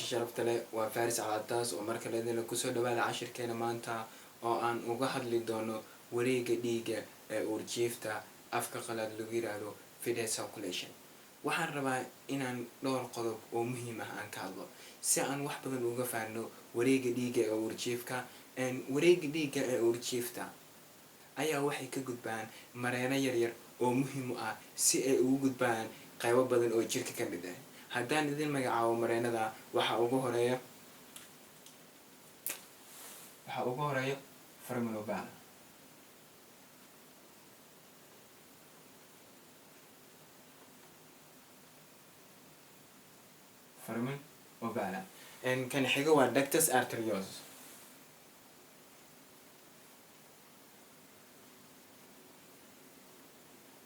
Sharafta leh, waa Faris Calaataas oo mar kale idinla kusoo dhawaada cashirkeena maanta oo aan uga hadli doono wareega dhiigga ee uurjiifta, afka qalaad lagu yiraahdo fetal circulation. Waxaan rabaa inaan dhowr qodob oo muhiim ah aan ka hadlo si aan wax badan uga fahanno wareega dhiigga ee uurjiifka. Wareega dhiigga ee uurjiifta ayaa waxay ka gudbaan mareeno yaryar oo muhiim u ah si ay ugu gudbaan qaybo badan oo jirka ka mid ah. Haddaan idin magacaabo mareenada, waxaa ugu horeeya foramen ovale. Foramen ovale. Kan xigo waa ductus arteriosus.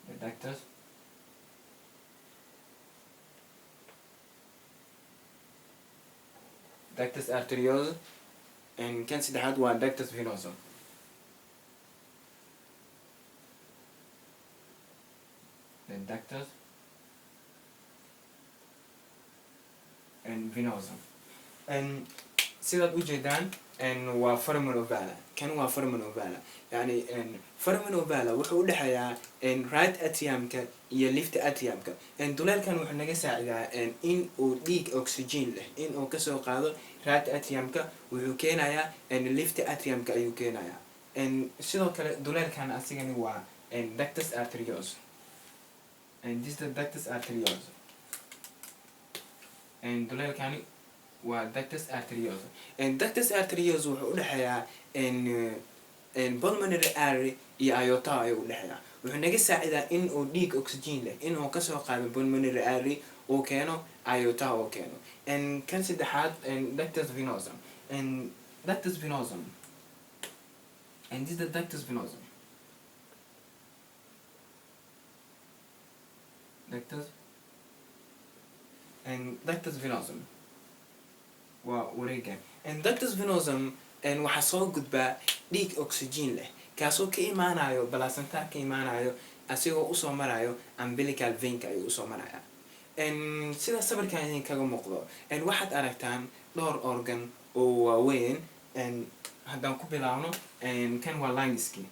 The ductus arteriosus. Kan saddexaad waa ductus venosum. The ductus venosum. Sidaad ujeedaan, waa foramen ovale. Kan waa foramen ovale, yani foramen ovale wuxuu udhexeeyaa right atriumka iyo left atriumka. Duleelkan wuxuu naga saacidaa in uu dhiig oxygen leh in uu kasoo qaado right atriumka, wuxuu keenayaa left atriumka ayuu keenayaa. Sidoo kale duleelkan asigani waa ductus arteriosus. This is the ductus arteriosus. Duleelkani waa ductus arteriosus. Ductus arteriosus wuxuu udhexeeyaa pulmonary artery iyo aorta ayuu udhexeeyaa. Wuxuu naga saacidaa in uu dhiig oxygen leh in uu kasoo qaado pulmonary artery, uu keeno aorta uu keeno. Kan saddexaad, ductus venosum. Ductus venosum, and this is the ductus venosum. Ductus and ductus venosum waa wareegan. And ductus venosum waxaa soo gudbaa dhiig oxygen leh, kaasoo ka imaanayo placenta, ka imaanayo asigoo usoo marayo umbilical veinka ayuu usoo maraya. Sida sawirkan idinkaga muuqdo, waxaad aragtaan dhowr organ oo waaweyn. Haddaan ku bilaabno, kan waa lungski.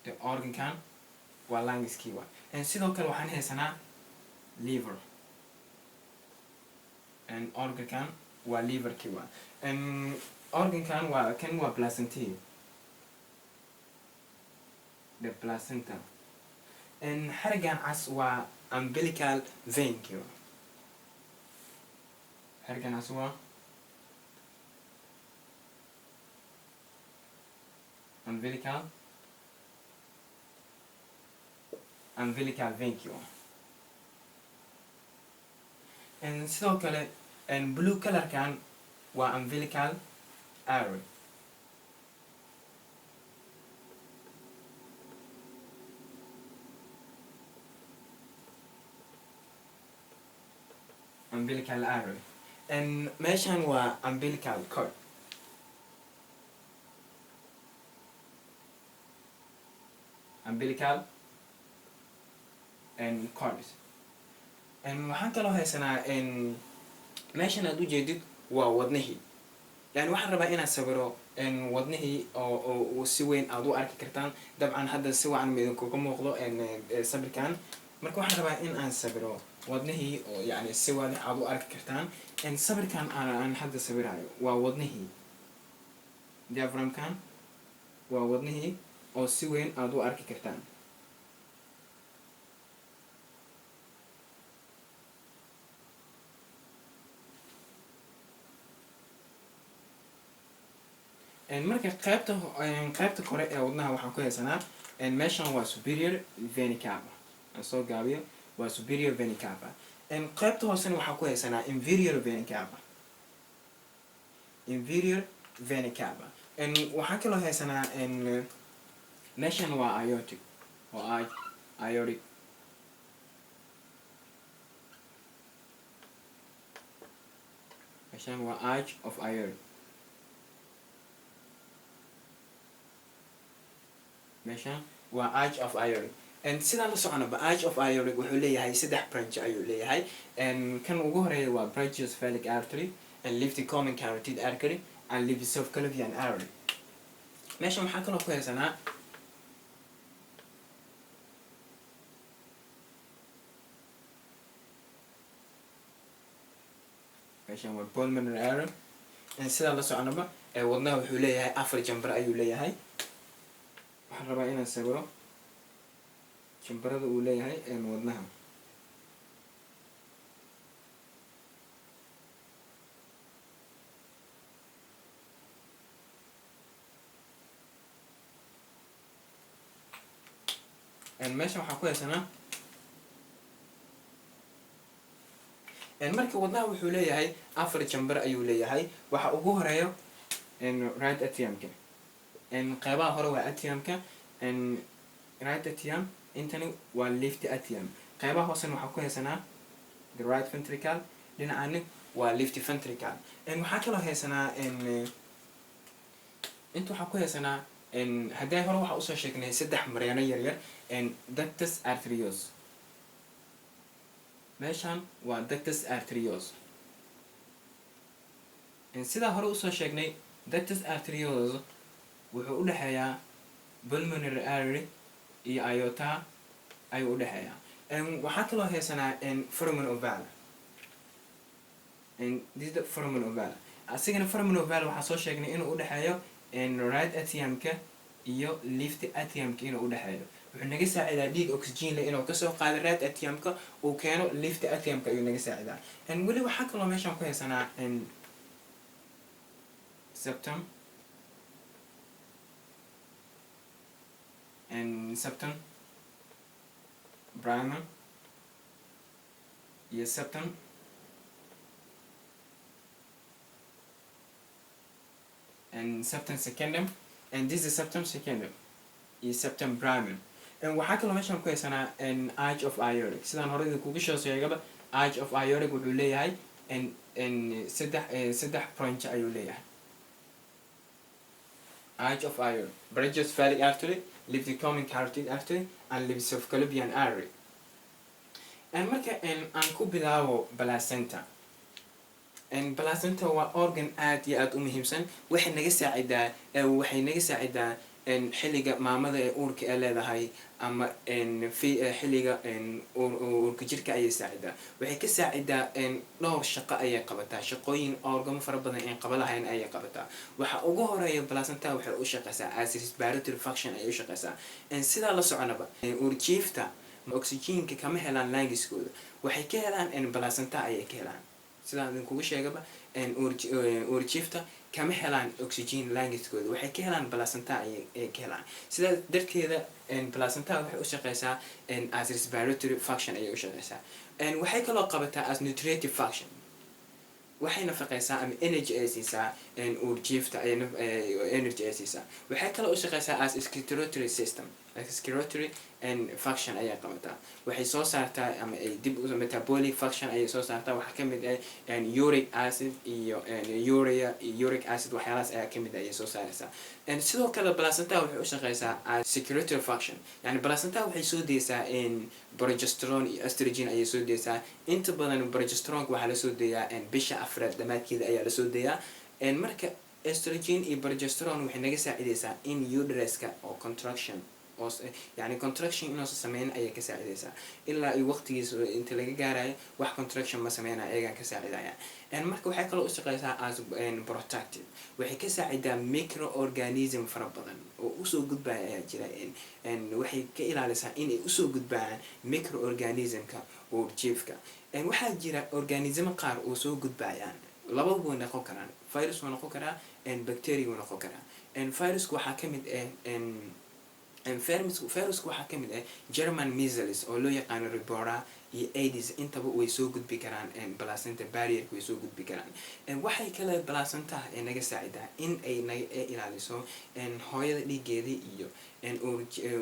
The organkan waa lungski wa. Sidoo kale waxaan haysanaa liver. Organkan waa liverki wa. Organkan waa kan waa placenta, the placenta. Xarigan cas waa umbilical veinki wa. Xarigan cas waa umbilical veinki wa. Sidoo kale blue colorkan waa umbilical artery. Umbilical artery. Meeshan waa umbilical cord. Umbilical cords. Waxaan kaloo haysanaa meeshan aad ujeedid waa wadnihii. Yani waxaan rabaa inaan sawiro wadnihii oo si weyn aad u arki kartaan. Dabcan hadda si wacan ma idinkuga muuqdo sawirkan. Marka waxaan rabaa in aan sawiro wadnihii oo yani si waadix aad u arki kartaan. Sawirkan aan hadda sawirayo waa wadnihii. Diagramkan waa wadnihii oo si weyn aad u arki kartaan. Marka qaybta kore ee wadnaha waxaan ku haysanaa meeshan waa superior vena cava. Aan soo gaabiyo, waa superior vena cava. Qaybta hoosena waxaan ku haysanaa inferior vena cava. Inferior vena cava. Waxaan kaloo haysanaa meeshan waa aortic oo aortic. Meeshan waa arch of aortic. Meeshan waa arch of aortic. Sidaan la soconaba, arch of aortic wuxuu leeyahay saddex branch ayuu leeyahay. Kan ugu horeeya waa brachiocephalic artery and left common carotid artery and left subclavian artery. Meeshan waxaa kaloo ku haysanaa meeshan waa pulmonary artery. Sidaan la soconaba, wadnaha wuxuu leeyahay afar chamber ayuu leeyahay. Waxaan rabaa inaan sawiro chamberada uu leeyahay wadnaha. Meeshan waxaan ku haysanaa, marka wadnaha wuxuu leeyahay afar chamber ayuu leeyahay. Waxa ugu horeeyo right atriumka. Qeybaha hore waa atriumka, right atrium. Intani waa left atrium. Qeybaha hoosena waxaa ku haysanaa the right ventricle, dhinacani waa left ventricle. Waxaa kaloo haysanaa, inta waxaa ku haysanaa, haddii hore waxaa usoo sheegnay saddex mareeno yaryar, ductus arteriosus. Meeshan waa ductus arteriosus. Sidaa hore usoo sheegnay, ductus arteriosus wuxuu u dhexeeyaa pulmonary artery iyo aorta ayuu u dhexeeyaa. Waxaa kaloo haysanaa foramen ovale. This is the foramen ovale. Asigana foramen ovale waxaa soo sheegnay inuu udhexeeyo right atriumka iyo left atriumka inuu udhexeeyo. Wuxuu naga saacidaa dhiig oxygen leh inuu kasoo qaado right atriumka, uu keeno left atriumka ayuu naga saacidaa. Weli waxaa kaloo meeshaan ku haysanaa septum septum primum iyo septum secundum, and this is septum secundum iyo septum primum. Waxaa kaloo meeshaan ku haysanaa arch of aortic. Sidaan hore idinkugu soo sheegaba, arch of aortic wuxuu leeyahay saddex branch ayuu leeyahay arch of aortic: brachiocephalic artery, left common carotid artery and left subclavian artery. Marka aan ku bilaabo placenta. Placenta waa organ aad iyo aad u muhiimsan. Waxay naga saacidaa xilliga maamada ee uurka ee leedahay ama xilliga uurka jirka ayay saacidaa. Waxay ka saacidaa dhowr shaqo ayay qabataa, shaqooyin orgamo fara badan aan qaba lahayn ayay qabataa. Waxa ugu horeeya, placenta waxay u shaqeysaa as respiratory function ayay u shaqeysaa. Sidaa la soconaba, uurjiifta oxygenka kama helaan lungiskooda, waxay ka helaan placenta ayay ka helaan. Sidaan idinkugu sheegaba, uurjiifta kama helaan oxygen lungiskooda, waxay ka helaan placenta ayay ka helaan. Sidaas darteeda placenta waxay u shaqeysaa as respiratory function ayay u shaqeysaa. Waxay kaloo qabataa as nutritive function. Waxay nafaqeysaa ama energy ay siisaa uurjiifta, energy ay siisaa. Waxay kaloo u shaqeysaa as excretory system, excretory function ayay qabataa. Waxay soo saartaa ama ay dib metabolic function ayay soo saartaa. Waxaa kamid ah uric acid iyo urea iyo uric acid, waxyaalahaas ayaa kamid ah ayay soo saareysaa. Sidoo kale placenta waxay u shaqeysaa as secretory function, yani placenta waxay soo deysaa progesterone iyo estrogen ayay soo deysaa. Inta badan progesteronka waxaa lasoo deeyaa bisha afraad dhamaadkeeda ayaa lasoo deeyaa. Marka estrogen iyo progesterone waxay naga saacideysaa in uteruska oo contraction oo yani contraction inuusan sameyn ayay ka saacideysaa. Ilaa iyo waqtigiisa inta laga gaarayo wax contraction ma sameynaya, iyagaa ka saacidaya. Marka waxay kaloo u shaqeysaa as protective. Waxay ka saacidaa microorganism fara badan oo usoo gudbaya ayaa jira. Waxay ka ilaalisaa inay usoo gudbaan microorganismka uurjiifka. Waxaa jira organismo qaar oo soo gudbayaan, lababa way noqon karaan, virus wuu noqon karaa, bacteria wuu noqon karaa. Viruska waxaa kamid ah viruska waxaa kamid ah German measles oo loo yaqaano rubella iyo AIDS. Intaba way soo gudbi karaan, placenta barrierka way soo gudbi karaan. Waxay kale placentaha ee naga saacidaa in ay naga ilaaliso hooyada dhiigeeda iyo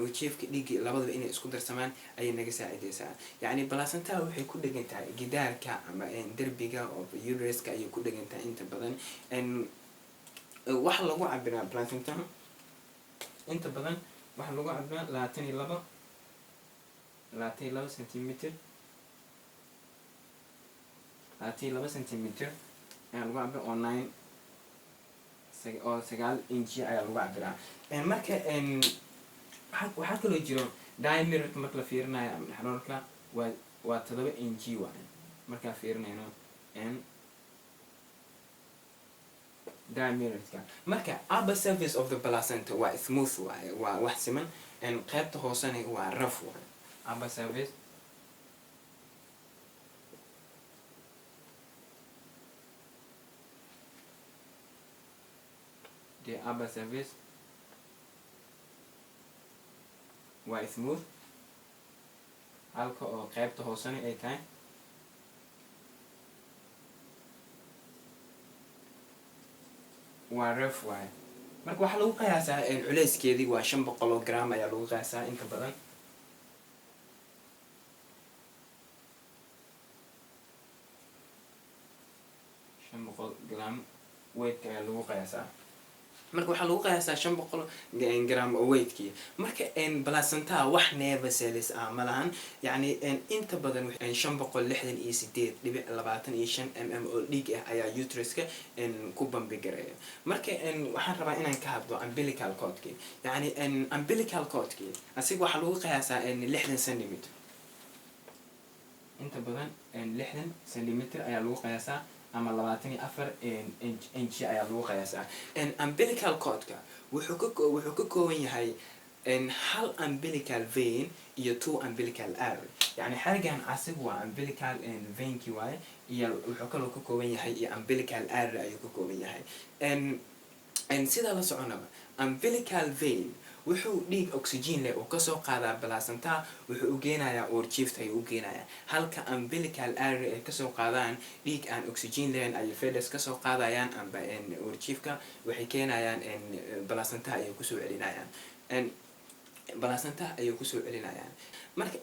uurjiifka dhiigga, labadaba inay isku darsamaan ayay naga saacideysaa. Yacni placentaha waxay ku dhegan tahay gidaarka ama derbiga oo uteruska ayay ku dhegan tahay. Inta badan waxa lagu cabiraa placentaha, inta badan waxaa lagu cabiraa 22. 22 centimeter, 22 centimeter ayaa lagu cabira, oo 9 oo 9 inchi ayaa lagu cabiraa. Marka waxaa kaloo jiro diameterka marka la fiirinayo ama dhexroorka waa 7 inchi waay markaa fiirinayno diameterka. Marka upper surface of the placenta waa smooth waaye, waa wax siman. Qaybta hoosena waa rough waaye. Upper surface the upper surface waa smooth, halka oo qaybta hoosena ay tahay waa rough waaye. Marka waxaa lagu qiyaasaa culeyskeedii waa 500 oo gram ayaa lagu qiyaasaa inta badan. 500 gram weightka ayaa lagu qiyaasaa. Marka waxaa lagu qiyaasaa 500 gram oo weightkii. Marka placentaha wax nerve cells ah ma lahan. Yacni inta badan 568.25 mm oo dhiig ah ayaa uteruska ku bambi gareeya. Marka waxaan rabaa inaan ka hadlo umbilical cordki. Yacni umbilical cordki asiga waxaa lagu qiyaasaa 60 centimeter. Inta badan 60 centimeter ayaa lagu qiyaasaa ama 24 inch ayaa lagu qiyaasaa. Umbilical cordka wuxuu ka kooban yahay hal umbilical vein iyo two umbilical artery. Yani xarigan asiga waa umbilical veinki waaye, iyo wuxuu kaloo ka kooban yahay iyo umbilical artery ayuu ka kooban yahay. Sidaa la soconaba, umbilical vein wuxuu dhiig oxygen leh uu kasoo qaadaa placenta, wuxuu u geenayaa uurjiifta ayuu u geenayaa, halka umbilical artery ay kasoo qaadaan dhiig aan oxygen lahayn ay fetus kasoo qaadayaan amba uurjiifka, waxay keenayaan placentaha ayay kusoo celinayaan, placentaha ayay kusoo celinayaan. Marka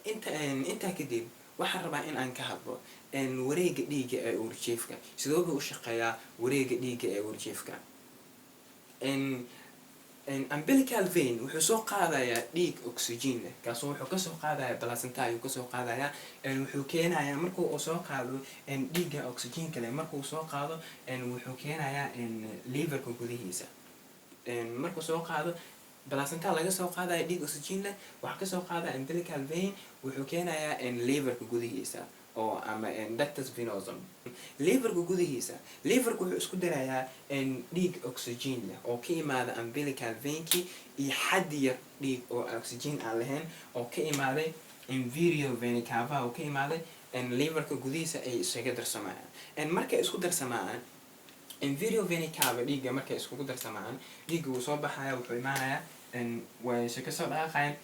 intaa kadib waxaan rabaa in aan ka hadlo wareega dhiigga ee uurjiifka. Sidoo buu u shaqeeyaa wareega dhiigga ee uurjiifka? Umbilical vein wuxuu soo qaadayaa dhiig oxygen leh, kaasoo wuxuu kasoo qaadaya placenta ayuu kasoo qaadayaa. Wuxuu keenayaa markuu uu soo qaado dhiigga oxygenka leh, markuu soo qaado wuxuu keenayaa liverka gudihiisa. Markuu soo qaado placenta laga soo qaadaya dhiig oxygen leh, waxaa kasoo qaadaya umbilical vein, wuxuu keenayaa liverka gudihiisa oo ama ductus venosum liverka gudihiisa. Liverka wuxuu isku darayaa dhiig oxygen leh oo ka imaada umbilical veinki iyo xaddi yar dhiig oo oxygen aan lahayn oo ka imaaday inferior vena cava oo ka imaaday liverka gudihiisa ay isaga darsamayaan. Markay isku darsamaan inferior vena cava dhiigga, markay iskugu darsamaan dhiigga wuu soo baxaya, wuxuu imaanayaa, way kasoo dhaqaaqayaan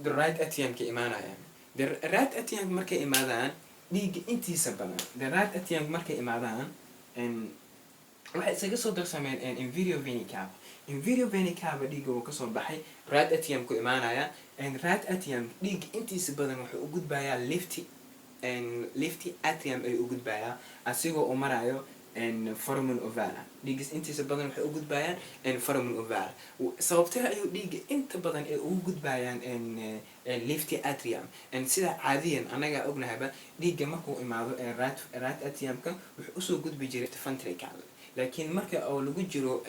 the right atriumka imaanayaan. The right atrium markay imaadaan dhiigga intiisa badan, the right atrium markay imaadaan, waxay isaga soo darsameen inferior vena cava. Inferior vena cava dhiigga wuu kasoo baxay, right atrium ku imaanaya. Right atrium dhiigga intiisa badan wuxuu u gudbayaa left atrium ayuu u gudbayaa, asigoo u marayo foramen ovale. Dhiiggas intiisa badan waxay u gudbayaan foramen ovale. Sababtee ayuu dhiigga inta badan ay ugu gudbayaan left atrium? Sida caadiyan annagaa ognahayba, dhiigga markuu imaado right atriumka wuxuu usoo gudbi jiray ventricle, laakiin marka oo lagu jiro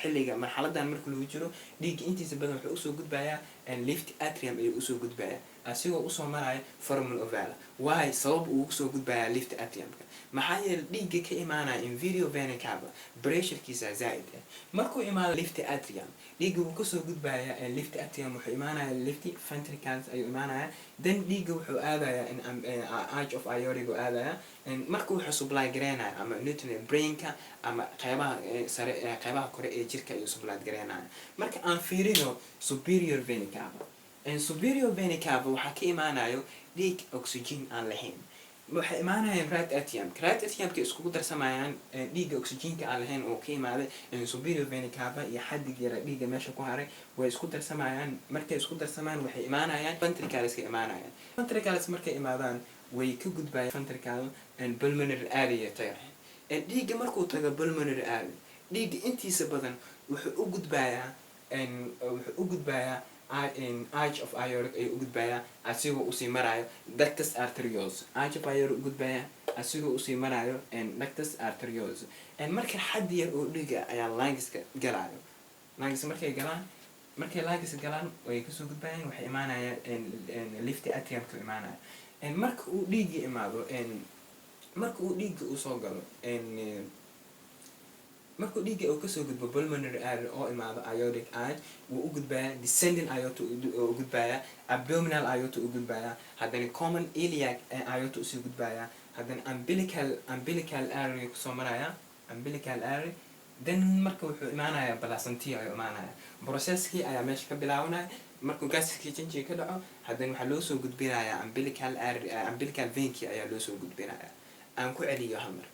xilliga marxaladan, marka lagu jiro, dhiigga intiisa badan wuxuu usoo gudbayaa left atrium ayuu usoo gudbayaa, asigoo usoo maraya foramen ovale. Waay sabab uu usoo gudbayaa left atriumka? Maxaa yeelay dhiigga ka imaanaya inferior vena cava pressurekiisa zaaid ah. Markuu imaado left atrium, dhiigga wuu kasoo gudbayaa left atrium, wuxuu imaanaya left ventricles ayuu imaanaya. Then dhiigga wuxuu aadayaa arch of aortic uu aadaya. Marka wuxuu supply gareynaya ama nutrient brainka ama qeybaha sare, qeybaha kore ee jirka ayuu supply gareynaya. Marka aan fiirino superior vena cava, superior vena cava waxaa ka imaanayo dhiig oxygen aan lahayn. Waxay imaanayaan right atrium. Right atriumka iskugu darsamayaan dhiigga oxygenka aan lahayn oo ka imaaday superior vena cava iyo xaddig yara dhiigga meesha ku haray way isku darsamayaan. Markay isku darsamaan waxay imaanayaan ventricleska imaanayaan. Ventricles markay imaadaan way ka gudbayaan ventricle, pulmonary artery tagay. Dhiigga markuu tago pulmonary artery, dhiigga intiisa badan wuxuu u gudbayaa Arch of aortic ayuu u gudbayaa, asigoo usii marayo ductus arteriosus. Arch of aortic u gudbaya, asigoo usii marayo ductus arteriosus. Marka xaddi yar oo dhiiga ayaa lungska galayo. Lungs markay galaan, markay lungs galaan, way kasoo gudbayaan, waxay imaanayaan left atriumka imaanaya. Marka uu dhiiggii imaado, marka uu dhiigga uu soo galo, markuu dhiigga uu kasoo gudbo pulmonary artery oo imaado aortic arch, wuu u gudbayaa descending aorta u gudbayaa, abdominal aorta u gudbayaa, haddana common iliac aorta usii gudbayaa, haddana umbilical artery kusoo maraya, umbilical artery. Then marka wuxuu imaanayaa placenta ayuu imaanaya. Processkii ayaa meesha ka bilaabanaya. Markuu gas exchange ka dhaco, haddana waxaa loo soo gudbinayaa umbilical artery, umbilical veinki ayaa loo soo gudbinayaa. Aan ku celiyo hal mar.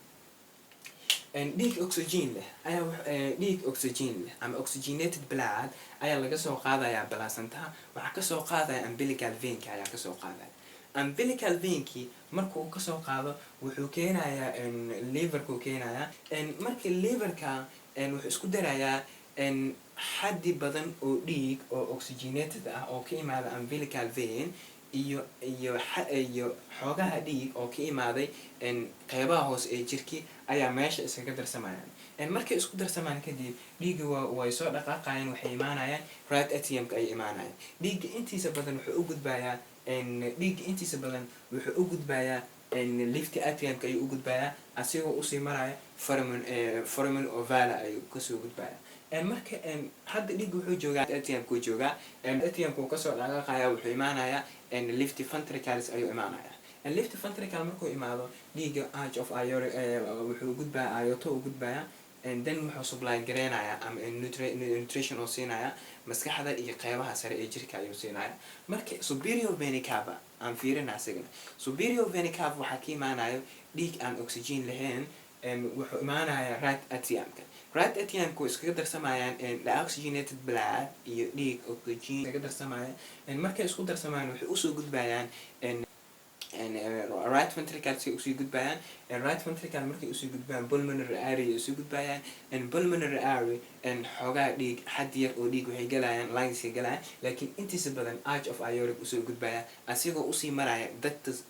Dhiig oxygen leh ayaa, dhiig oxygen leh ama oxygenated blood ayaa laga soo qaadayaa placentaha. Waxaa kasoo qaadaya umbilical veinki ayaa kasoo qaadaya. Umbilical veinki markuu kasoo qaado, wuxuu keenayaa liverkuu keenayaa. Marka liverka wuxuu isku darayaa xaddi badan oo dhiig oo oxygenated ah oo ka imaada umbilical vein iyo xoogaha dhiig oo ka imaaday qeybaha hoose ee jirkii ayaa meesha iskaga darsamayaan. Markay isku darsamaan kadib, dhiigga way soo dhaqaaqayaan, waxay imaanayaan right atriumka ayay imaanayaan. Dhiigga intiisa badan wuxuu u gudbayaa, dhiigga intiisa badan wuxuu u gudbayaa left atriumka ayuu u gudbayaa, asigoo usii maraya foramen ovale ayuu kasoo gudbaya. Marka hadda dhiigga wuxuu joogaa atriumkuu joogaa. Atriumka uu kasoo dhaqaaqaya, wuxuu imaanayaa left ventricles ayuu imaanaya. Left ventricle markuu imaado, dhiigga arch of aortic wuxuu gudbaya, aorta uu gudbaya. Then wuxuu supply gareynayaa ama nutrition oo siinaya maskaxda iyo qeybaha sare ee jirka ayuu siinaya. Marka superior vena cava aan fiirina asigana, superior vena cava waxaa ka imaanayo dhiig aan oxygen lahayn. Wuxuu imaanaya right atriumka. Right atriumka way iskaga darsamayaan oxygenated blood iyo dhiig oxygen iskaga darsamaya. Markay isku darsamayaan, waxay usoo gudbayaan right ventricle say usii gudbayaan. Right ventricle markay usii gudbayaan, pulmonary artery usii gudbayaan. Pulmonary artery xoogaa dhiig, xad yar oo dhiig, waxay galayaan lungska galayaan, laakiin intiisa badan arch of aortic usoo gudbaya, asigoo usii maraya ductus,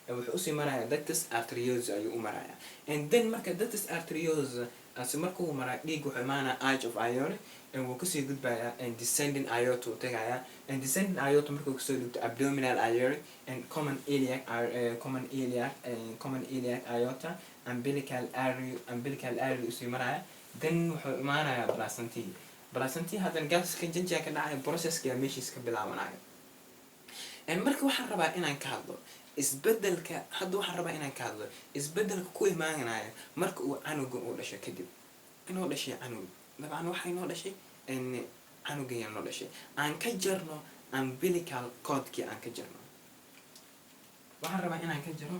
wuxuu usii maraya ductus arteriosus ayuu u maraya. Then marka ductus arteriosus asi markuu maraa, dhiig wuxuu imaanaya arch of aortic, wuu kasii gudbayaa descending aorta uu tagayaa. Descending aorta markuu kasoo gudbo, abdominal aortic and common iliac aorta, umbilical artery, umbilical artery usii maraya. Then wuxuu imaanayaa placenta. Placenta haddana gaska janja ka dhacaya, processka meeshiis ka bilaabanayo. Marka waxaan rabaa inaan ka hadlo isbedelka hadda, waxaan rabaa inaan ka hadlo isbedelka ku imaanaya marka uu canuga uu dhasho kadib. Inoo dhashay canug, dabcan waxaa inoo dhashay canugayaa noo dhashay. Aan ka jarno umbilical cordkii, aan ka jarno. Waxaan rabaa inaan ka jaro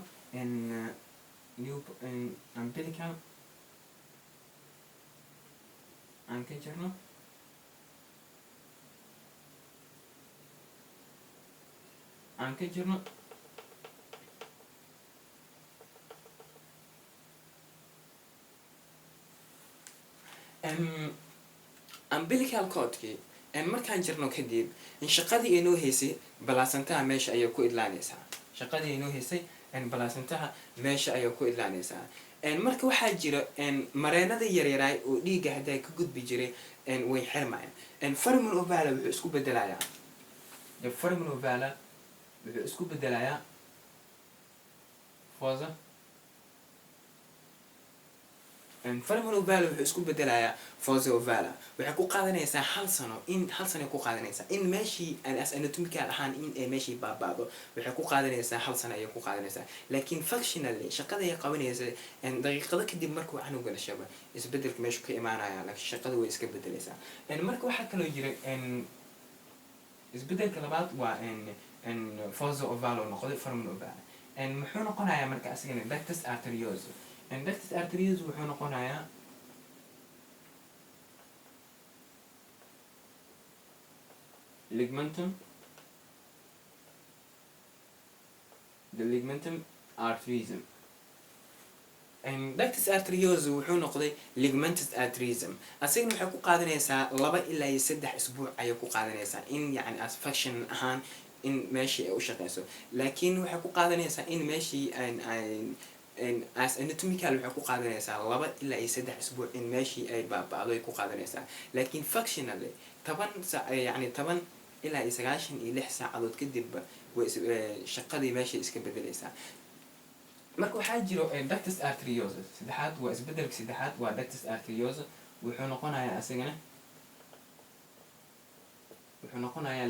new umbilical, aan ka jarno. Aan ka jirno umbilical cordkii. Markaan jirno kadib, shaqadii inoo haysay placentaha meesha ayay ku idlaanaysaa. Shaqadii inoo haysay placentaha meesha ayay ku idlaanaysaa. Marka waxaa jira mareenada yaryaraay oo dhiigga haddaa ka gudbi jiray way xirmayaan. Foramen ovale wuxuu isku bedelayaa, the foramen ovale wuxuu isku bedelayaa fossa. Foramen ovale wuxuu isku bedelayaa fossa ovalis. Waxay ku qaadanaysaa hal sano, in hal sano ku qaadanaysaa in meeshii as anatomical ahaan in ay meeshii baaba'do. Waxay ku qaadanaysaa hal sano ayay ku qaadanaysaa, laakiin functionally shaqada ay qabanaysa daqiiqado kadib markuu canuga dhashaba isbedelka meeshu ka imaanaya, laakiin shaqada way iska bedelaysaa. Marka waxaa kaloo jira isbedelka labaad, waa fossa ovalis noqday foramen ovale. Muxuu noqonayaa marka asigana? Ductus arteriosus. Ductus arteriosus wuxuu noqonayaa ligamentum, the ligamentum arteriosum. Ductus arteriosus wuxuu noqday ligamentus arteriosum. Asigana waxay ku qaadanaysaa 2 ilaa iyo 3 isbuuc ayay ku qaadanaysaa in yani as function ahaan in meeshii ay u shaqeyso, laakiin waxay ku qaadanaysaa in meeshii as anatomical waxay ku qaadanaysaa 2 ilaa iyo 3 isbuuc in meeshii ay baaba'do ay ku qaadanaysaa, laakiin functionally 10 sa yani 10 ilaa iyo 96 saacadood kadibba way shaqadii meeshay iska bedelaysaa. Marka waxaa jiro ductus arteriosus saddexaad, waa isbedelka saddexaad, waa ductus arteriosus. Wuxuu noqonayaa isagana, wuxuu noqonayaa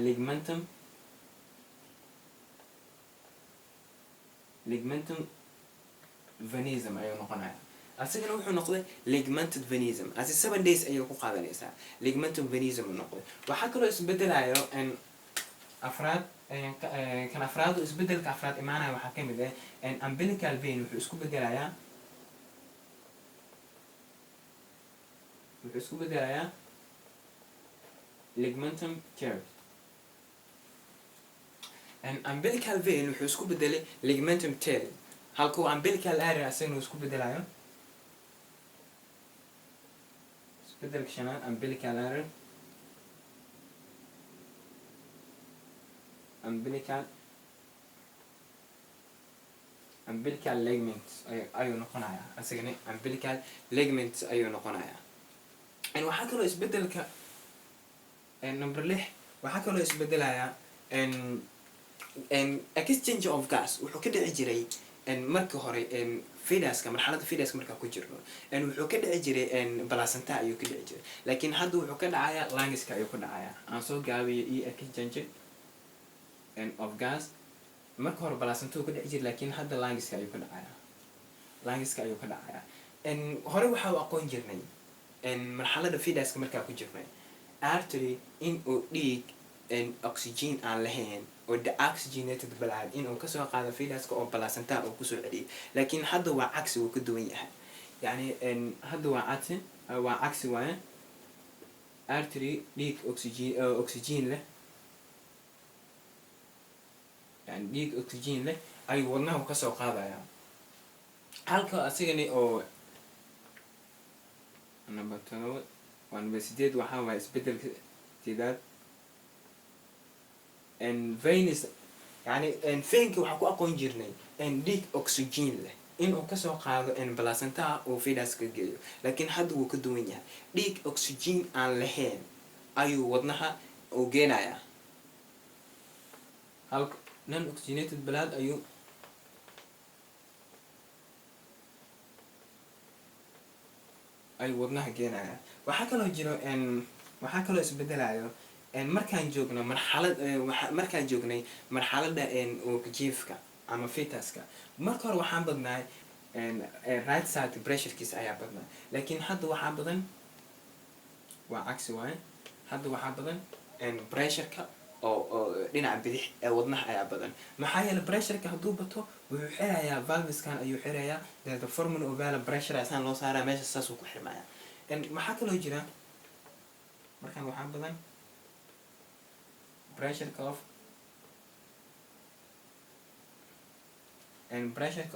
ligamentum venosum ayuu noqonayaa. Asigana wuxuu noqday ligamentum venosum asi 7 days ayay ku qaadanaysaa, ligamentum venosum uu noqday. Waxaa kaloo isbedelayo afraad, kan afraad, isbedelka afraad imaanaya waxaa kamid ah umbilical vein wuxuu isku bedelayaa ligamentum teres. Umbilical vein wuxuu isku bedelay ligamentum teres, halkuu umbilical artery asagana uu isku bedelayo. Isbedelka shanaad, umbilical artery, umbilical ligament ayuu noqonayaa asagana, umbilical ligament ayuu noqonayaa. Waxaa kaloo isbedelka number lix, waxaa kaloo isbedelayaa exchange of gas. Wuxuu ka dhici jiray marka hore fetuska, marxaladda fetuska markaa ku jirno, wuxuu ka dhici jiray placenta ayuu ka dhici jiray, laakiin hadda wuxuu ka dhacayaa lungska ayuu ka dhacayaa. Aan soo gaabiyo e, exchange of gas marka hore placenta uu ka dhici jiray, laakiin hadda lungska ayuu ka dhacayaa, lungska ayuu ka dhacayaa. Hore waxa u aqoon jirnay marxaladda fetuska markaa ku jirnay artery in uu dhiig oxygen aan lahayn oo deoxygenated blood in uu kasoo qaado fetuska oo placentaha uu kusoo celiyay, laakiin hadda waa cagsi, wuu ka duwan yahay. Yani hadda waa cagsi waaye. Artery dhiig oxygen leh, yani dhiig oxygen leh ayuu wadnahu kasoo qaadaya, halka asigani oo number 7 waa number 8. Waxaa waaya isbedelka sideedaad, venous, yani veinka waxaa ku aqoon jirnay dhiig oxygen leh inuu kasoo qaado placentaha uu fetuska geeyo, laakiin hadda wuu ka duwan yahay. Dhiig oxygen aan lahayn ayuu wadnaha uu geenayaa, halka non oxygenated blood ayuu wadnaha geenayaa. Waxaa kaloo jiro, waxaa kaloo isbedelayo markaan joogno marxalad, markaan joognay marxaladda jiifka ama fetuska, marka hore waxaan badnaay right side pressurekiisa ayaa badnaa, laakiin hadda waxaa badan, waa cagsi waaye. Hadda waxaa badan pressureka oo dhinaca bidix ee wadnaha ayaa badan. Maxaa yeelay pressureka hadduu bato wuxuu xirayaa valveskan ayuu xirayaa, deeta foramen ovale pressure asaan loo saaraya, meesha saasuu ku xirmaya. Maxaa kaloo jira? Markaan waxaa badan pressureka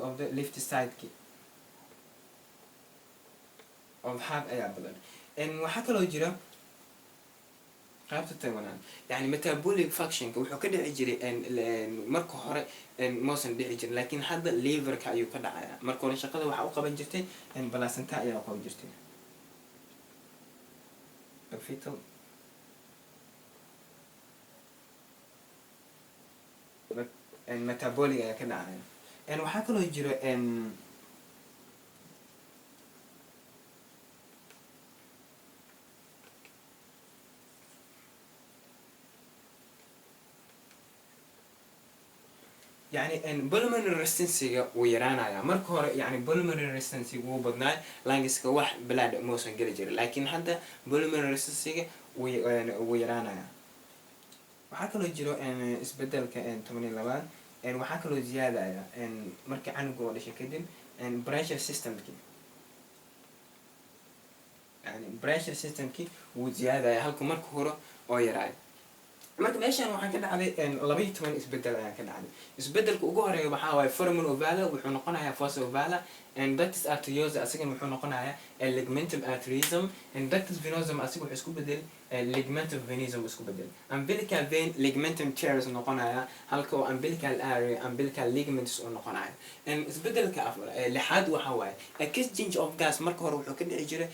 of the left side of heart ayaa badan. Waxaa kaloo jira qaybta 10aad, yani metabolic functionka wuxuu ka dhici jiray marka hore, mausan dhici jirin, laakiin hadda liverka ayuu ka dhacaya. Marka hore shaqada waxaa u qaban jirtay placenta ayaa u qaban jirtay. Fetal metabolic ayaa ka dhacaya. Waxaa kaloo jiro yani pulmonary resistancega wuu yaraanaya. Marka hore yani pulmonary resistancega wuu badnaa, lungska wax blood mausan geli jirin, laakiin hadda pulmonary resistancega wuu yaraanaya. Waxaa kaloo jiro isbedelka 12aad. Waxaa kaloo ziyaadaya marka canuga oo dhashay kadib pressure systemki, yani pressure systemki wuu ziyaadaya halka marka hore oo yaraayo. Marka meeshan waxaan ka dhacday 12 isbedel ayaa ka dhacday. Isbedelka ugu horeeya waxaa waaye foramen ovale wuxuu noqonayaa fossa ovalis, ductus arteriosa asagana wuxuu noqonayaa ligamentum arteriosum, ductus venosum asiga wuxuu isku bedel ligamentum venosum isku bedel, umbilical vein ligamentum teres noqonaya, halka oo umbilical artery umbilical ligaments uu noqonaya. Isbedelka lixaad waxa waaye exchange of gas. Marka hore wuxuu ka dhici jiray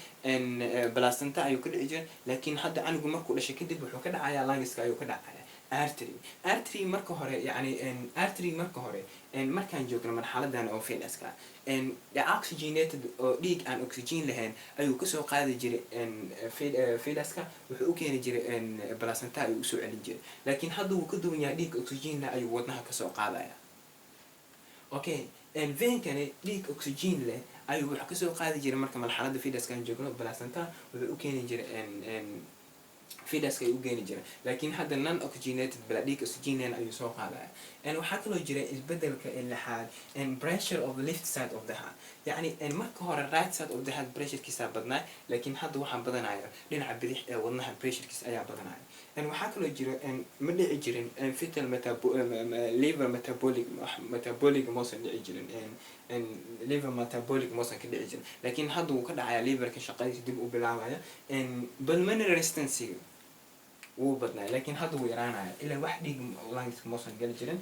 placenta ayuu ka dhici jiray, laakiin hadda canugu markuu dhashay kadib wuxuu ka dhacayaa lungska ayuu ka dhacaya. Artery marka hore, yani artery marka hore markaan joogno marxaladan oo fetuska, oxygenated oo dhiig aan oxygen lahayn ayuu kasoo qaadi jiray fetuska, wuxuu u keeni jiray placenta ayuu usoo celin jiray, laakiin hadda wuu ka duwan yahay, dhiig oxygen leh ayuu wadnaha kasoo qaadaya. Okay, veinkani dhiig oxygen leh ayuu wuxuu kasoo qaadi jiray marka marxalada fetuska aan joogno placenta, wuxuu u keeni jiray fetuska ayuu u geeni jiray, laakiin hadda non oxygenated bla dhiig oxygen ayuu soo qaadaya. Waxaa kaloo jira isbedelka lixaad, pressure of the left side of the heart. Yacni marka hore right side of the heart pressurekiisa badnaa, laakiin hadda waxaa badanaya dhinaca bidix ee wadnaha pressurekiisa ayaa badanaya. Waxaa kaloo jira ma dhici jirin fetal liver metabolic mausan dhici jirin, liver metabolic mausan ka dhici jirin, laakiin hadda wuu ka dhacaya, liverka shaqadiisa dib u bilaabaya. Pulmonary resistance wuu badnaa, laakiin hadda wuu yaraanaya, ilaa wax dhiig lungska mausan gali jirin.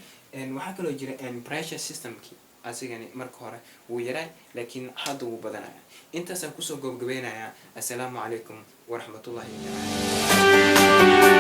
Waxaa kaloo jira pressure systemki asigani marka hore wuu yaraa, laakiin hadda wuu badanaya. Intaasaan kusoo gobgabeynayaa. Assalaamu calaykum waraxmatullahi taala.